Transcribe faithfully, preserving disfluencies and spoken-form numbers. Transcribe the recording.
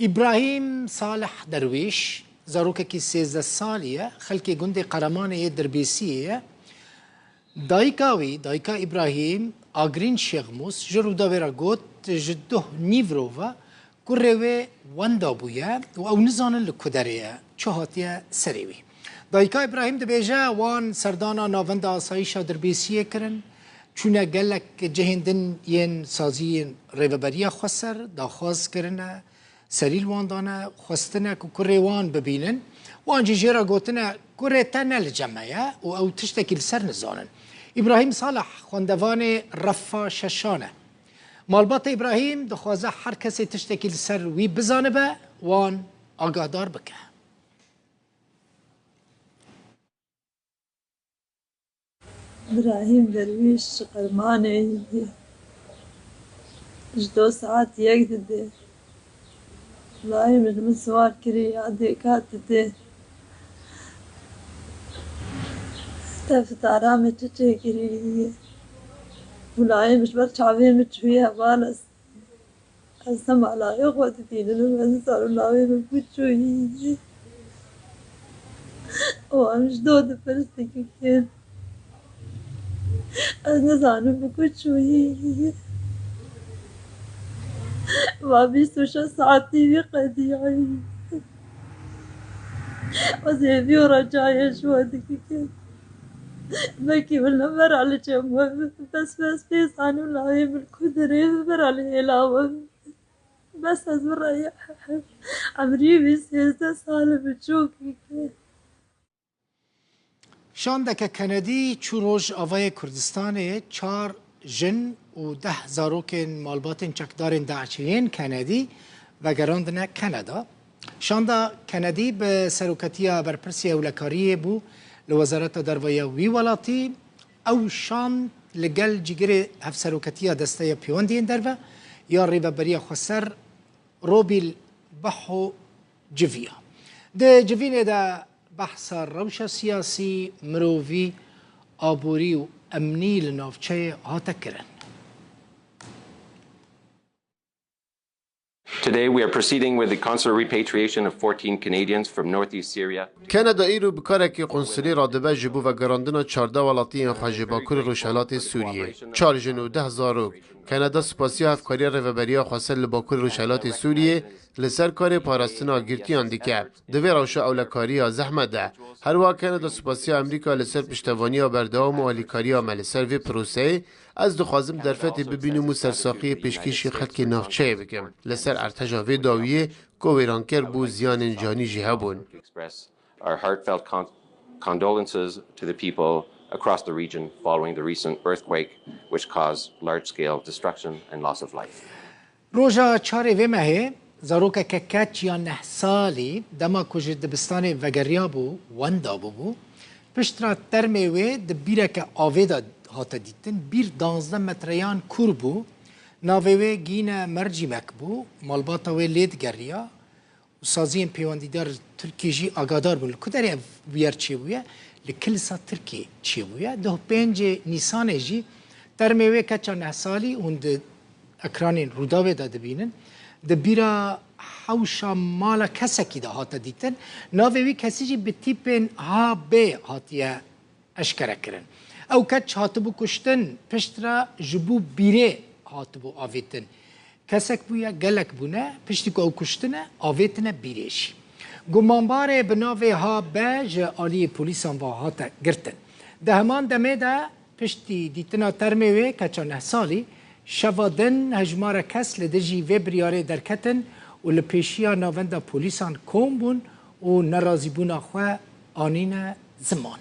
Îbrahîm Salih Derwîş, zarokekî sêzdeh salî ye, xelkê gundê Qeremanê yê Dirbêsiyê ye. Dayika wî, dayika Îbrahîm, Agrîn Şêxmûs, ji Rûdawê re got, ji duh nîvro ve kurê wê wenda bûye û ew nizanin li ku derê ye, çi hatiye serê wî. Dayika Îbrahîm dibêje, wan serdana Navenda Asayîşa Dirbêsiyê kirin, çûne gelek cihên din yên saziyên Rêveberiya Xweser, daxwaz kirine, serî li wan dane, xwestine ku kurê wan bibînin. Wan jî jê re gotine, kurê te ne li cem me ye û ew tiştekî li ser nizanin. Îbrahîm Salih, xwendevanê refa şeşan e. Malbata Îbrahîm dixwaze her kesê tiştekî li ser wî bizanibe, wan agahdar bike. Îbrahîm Derwîş ji Qermanê yî. Ji do saet yek didê. Layê min ji min siwar kirî ya dêka didê. Te fitara min çi çêkirî? Û layê min ji ber çavê min çûye, heval ez. Ez ne malayê xwe dibînim, ez nizanim navê min ku çûyî. Û em ji do dipirsin. Ez nizanim bi ku çûyî. Va bîst û şeş saetî wî qediyayî. Ez hêvî û recayê ji we dikikim. Belkî wina vera li cem we be. Bes, bes, pê zanim layê min ku dirê vera li hêla we be. Bes ez birayê. Emrî wî sêzdeh sal e, biçûk bike. Şandeke Kenedî çû Rojavayê Kurdistanê, çar jin û deh zarokên malbatên çekdarên DAIŞê yên Kenedî vegerandine Kanada. Şanda Kenedî bi seroketiya berpirsê ewlekariyê bû li Wezareta Derve ya wî welatî. Ew şand li gel cîgirê hevseroketiya Desteya Pêwendiyên Derve ya Rêveberiya Xweser Robîl Beho civiya. Di civînê de behsa rewşa siyasî, mirovî, aborî û emnî li navçeyê hate kirin. Today we are proceeding with the consular repatriation of fourteen Canadians from northeast Syria. Kanada îro bi karekî qunsulî radibe ji bo vegerandina çardeh welatiyên xwe ji Bakurê Rojhilatê Sûriyê. Çar jin û deh zarok. Kanada spasiya hevkariya Rêveberiya Xweser li Bakurê Rojhilatê Sûriyê li ser karê parastina girtiyan dike. Di vê rewşa ewlekariya zehmet de, her wiha Kanada spasiya Amerîka li ser piştevaniya berdewam û alîkariya me li ser vê proseyê. Ez dixwazim derfetê bibînim û sersaxiyê pêşkêşî xelkê navçeyê bikim. Li ser erdheja vê dawiyê ku wêranker bû, ziyanên canî jî hebûn. Our heartfelt con-, condolences to the people across the region following the recent earthquake, which caused large-scale destruction and loss of life. Roja çarê vê mehê, zarokeke keç ya neh salî, dema ku ji dibistanê vegeriyabû, wenda bûbû, piştre termê wê di bîreke avê de hate dîtin. Bîr danzdeh metreyan kûr bû. Navê wê Gîne Mercîmek bû. Malbata wê lê digeriya. Û saziyên pêwendîdar li Tirkiyê jî agadar bûn. Li ku derê ev bûyer çêbûye? Li Kilisa Tirkiyê çêbûye. Duh pêncê Nîsanê jî termê wê keça neh salî, hûn di ekranên Rûdawê de dibînin, di bîra hewşa mala kesekî de hate dîtin. Navê wî kesî jî bi tîpên H B hatiye eşkere kirin. Ew keç hatibû kuştin, piştre ji bo bîrê hatibû avêtin. Kesek bûye, gelek bûne, piştî ku ew kuştine, avêtine bîrê jî. Gumanbarê bi navê H B ji aliyê polîsan ve hate girtin. Di heman demê de piştî dîtina termê wê keça neh salî, şeva din hejmara kes li dijî vê biryarê derketin û li pêşiya navenda polîsan kom bûn û nerazîbûna xwe anîne ziman.